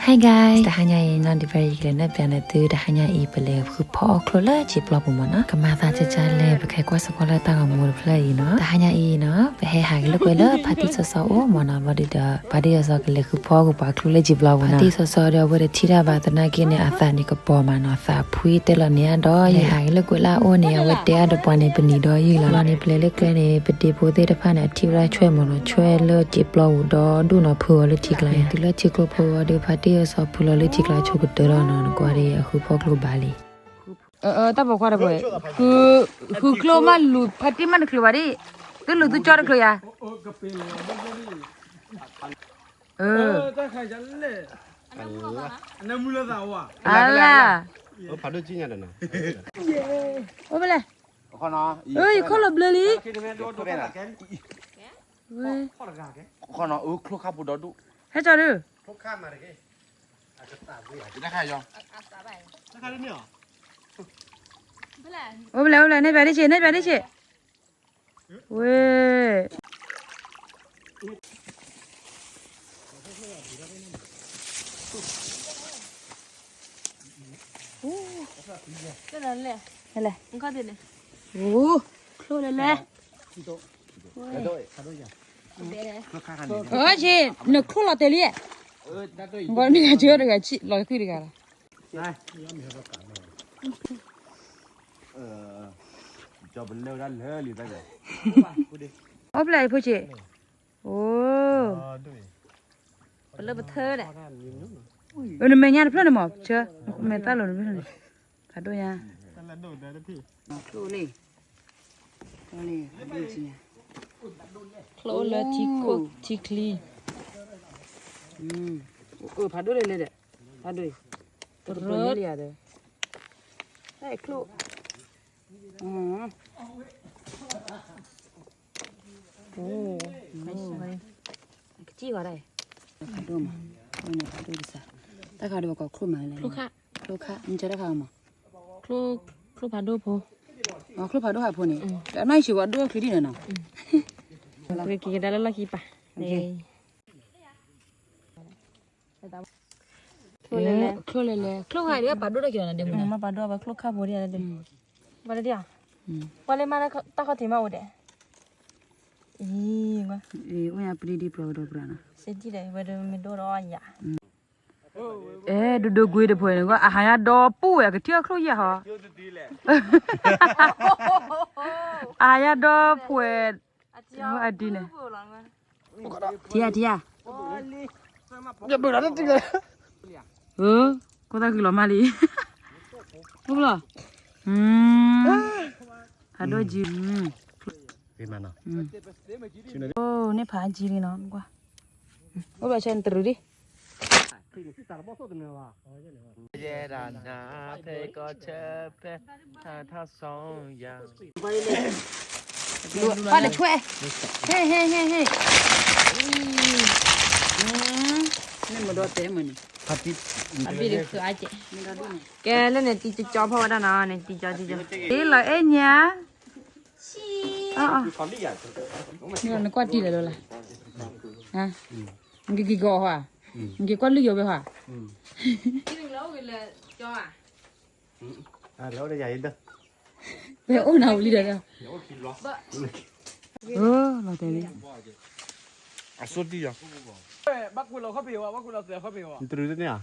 Hi guys, တဟါညါအံၤနီၤ ဒီးဖဲယကလဲၤနဲၣ်ပျးနသု တဟါညါအံၤ ပလဲၤဃုဖီအီၣ်ချိၣ်လၢစံာ်ပျီပူၤမ့ၢ်နီၤ. ကမၤသးကကလဲၣ် ပကဟဲကွၢ်စ့ၢ်ကီးလၢတၢ်ဂီၤမူတဖျၢၣ်အံၤနီၤ. တဟါညါအံၤနီၤ ပဟဲဟးက့ၤလိာ်ကွဲလၢဖါတံၢ်စီစီအိၣ်မ့ၢ်နီၤ. ဘျီဒုးဒီး ဖါတံၢ်စီစီကလဲၤဃုဖီကပၤချိၣ်လၢစံာ်ပျီပူၤနီၤ. ဖါတံၢ်စီစီဒီး အဝဲတထံၣ်တၢ်ဘၣ်သနာ်က့န့ၣ် အသးန့ၣ်ကပီၤမးနီၤ, သးဖှံတဲလီၤန့ၢ်အဒီး လဲၤဟးက့ၤလိာ်ကွဲလၢအအိၣ်န့ၣ် အဝဲတဲအါဒီးပှၤန့ၣ် ပနံၤဒီးယုၢ်လီၤ. ဘျီန့ၣ် ပလဲၤလၢကျဲန့ၣ် ပဒ့ဖိသ့ၣ်တဖၣ်န့ၣ် အထံၣ်ဝဲဒၣ်ဆွဲၣ်မ့ၢ်နီၤ, ဆွဲၣ်လၢစံာ်ပျီပူၤဒီးဒိၣ်နီၤ ဖုအီၤလၢထံကျါ. တုၤလၢထံကျိဖိဝဲဒီး ဖါတံၢ်စီစီဖုလီၤလၢထံကျါဆိကတၢၢ်လီၤနီၤ. နကွၢ်ဒ်အံၤ အဃုဖီကျိဘၣ်လံ. တၢ်ပိာ်ခွါတပှဲၤ, ဃုကျိမးလူၤ ဖါတံၢ်မးတချုးဘၣ်ဒံး, သုလူၤသုကၠီတချုးယၤ. အၢ, အလၢ, အိၣ်ဖဲလဲၣ်, ယခိၣ်လီၤဘျၢလံ, ဝဲ, ဟဲကၠီဒု, အိၣ်ဖဲလဲၣ်, အိၣ်ဖဲလဲၣ်, နဲၣ်ပၠးဒ်ဆ့, နဲၣ်ပၠးဒ်ဆ့, ဝဲ လဲၣ်, လဲၣ်, ချိၣ်လဲၣ်လဲၣ်, အၢ ဆ့, နချိၣ်လီၤတဲာ်လံ, နကနံၣ်ကစၢၢ်တဂၤ လီၤဃံတဂၤလီၤ. အိၣ်ဖဲလဲၣ်အံၤဖိဆ့, အိၣ်, ပလၢပထၢဒၣ်, နမဲာ်ညါတဖျၢၣ်န့ၣ်မး, ဆၢ, မဲာ်သၣ်လိၤတဖျၢၣ်န့ၣ်, ဖးဒိၣ်ညါ, ချိၣ်လံ, ချိၣ်လံ, ဖးဒိၣ်ညါ, ချိၣ်လၢထံခိၣ်ထံချံ, ဖးဒိၣ်လဲၣ်လဲၣ်ဒီး, ဖးဒိၣ်, တရၢလံယၤဒီး, ချိၣ် ကစံၣ်ဝဲဒၣ်, ဖးဒိၣ်မး, ဖးဒိၣ်ကစၢ်, တၢ်ခါဒီးပကိးချိၣ်မးလဲၣ်, ချိၣ်ခါ, မ့ၢ်ကတၢ်ခါမး, ချိၣ်ဖးဒိၣ်ဖိ, ချိၣ်ဖးဒိၣ်ဟးဖိန့ၣ်, အနီၢ်ယံၤဝဲဒိၣ်ချံဒ်န့ၣ်နီၤ, ပကက့ၤကဒါလၢလီၢ်ခံပၤ, ချိၣ်လဲၣ်လဲၣ်, ချိၣ်လဲၣ်လဲၣ်, ချိၣ်ခါဒီးပာ်ဒိၣ်တၢ်က့ၤလီၤနၤဒ်မး, မ့ၢ်ပာ်ဒိၣ်ဝဲချိၣ်ခါဖိဒ်ယၤဒ်, ပှၤလၢဒ်, ပှၤလၢမၤတၢ်ခီၣ်ထံးမးအိၣ်ဒဲး, အံၤ, အိၣ်ညါပျံၤဒံးပျီကဒီးပှၤနီၤ, စ့ဒံးဒီး ဝဲဒၣ်မ့ၢ်ဒိၣ်ဒီးယၤ, အဲ ဒိဒိကွ့တဖှဲးန့ၣ် အဟးညါဒီပူၤဝဲ အကထံၣ်အချိၣ်ယဲၢ်ဟီ, အဟးညါဒီဖှဲး, အဒ်န့ၣ်, ထံဧါ ထံဧါ, ကိၣ်သၣ်ဂုာ်လီၤမးလံ, အိၣ်ဘျီ, ဖးဒိၣ်ကံ, အိၣ်န့ၣ်ဖးကံလံနီၤ, အိၣ်ဘျီဆဲနတရူးဒံး ပှၤတထွဲ, ဟ့ၣ် ဟ့ၣ် ဟ့ၣ် ဟ့ၣ်, မ့ၢ်မဒီတဲမုၢ်န့ၣ်, ကဲလၢန့ၣ်တံၤကၠီဖီဝဲဒၣ်နီၤ, န့ၣ်တံၤကၠီတံၤကၠီ, တ့လီၤအဲၣ်ညါ, နကွၢ်တံၤလဲၤလိၤလဲၣ်, နကက့ၤကီးဟါ, နက့ၤကွၢ်လုၢ်ယိာ်ဝဲဟါ, ဖဲအိၣ်နၤဝံၤလံဒီး, လီၤတဲာ်လံ, အဆိတံၢ်ယီၤ, နတရူးတန့ၢ်ဧါ,